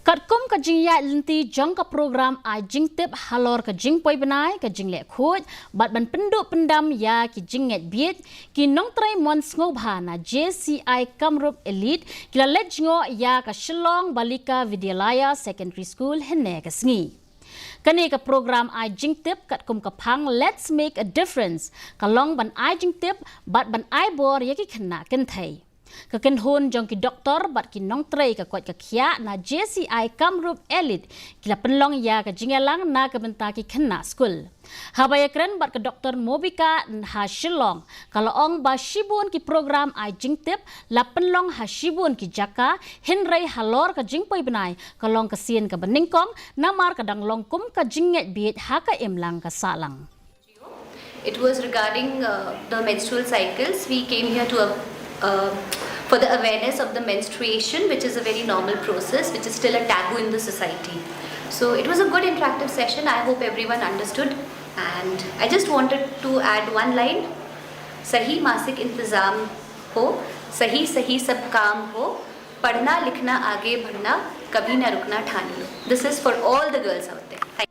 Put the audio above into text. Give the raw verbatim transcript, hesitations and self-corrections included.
Katkum ka jingïaid lynti jong ka program ai jingtip halor ka jingpoi bnai, ka jingleh khuid bad ban pynduh pyndam ïa ki jingngeit bieit, ki nongtrei mon sngewbha na J C I Kamrup Elite ki la leit jngoh ïa ka Shillong Balika Vidyalaya Secondary School hynne ka sngi. Kane ka program ai jingtip katkum ka phang Let's Make a Difference ka long ban ai jingtip bad ban ai bor ïa ki khynnah kynthei. Ka kynhun jong ki doktor bad ki nongtrei ka koit ka khiah na J C I Kamrup Elite ki la pynlong ïa ka jingïalang na ka bynta ki khynnah skul. Haba ïakren bad ka Doktor Mobika ha Shillong, ka la ong ba shibun ki program ai jingtip la pynlong ha shibun ki jaka, hynrei halor ka jingpoi bnai ka long ka sien kaba nyngkong namar ka dang long kum ka jingngeit bieit ha ka imlang ka sahlang. It was regarding uh, the menstrual cycles. We came here to uh, uh, for the awareness of the menstruation, which is a very normal process, which is still a taboo in the society. So it was a good interactive session. I hope everyone understood. And I just wanted to add one line. सही मासिक इंतजाम हो, सही सही सब काम हो, पढ़ना लिखना आगे बढ़ना, कभी ना रुकना ठान लो. This is for all the girls out there. Thank you.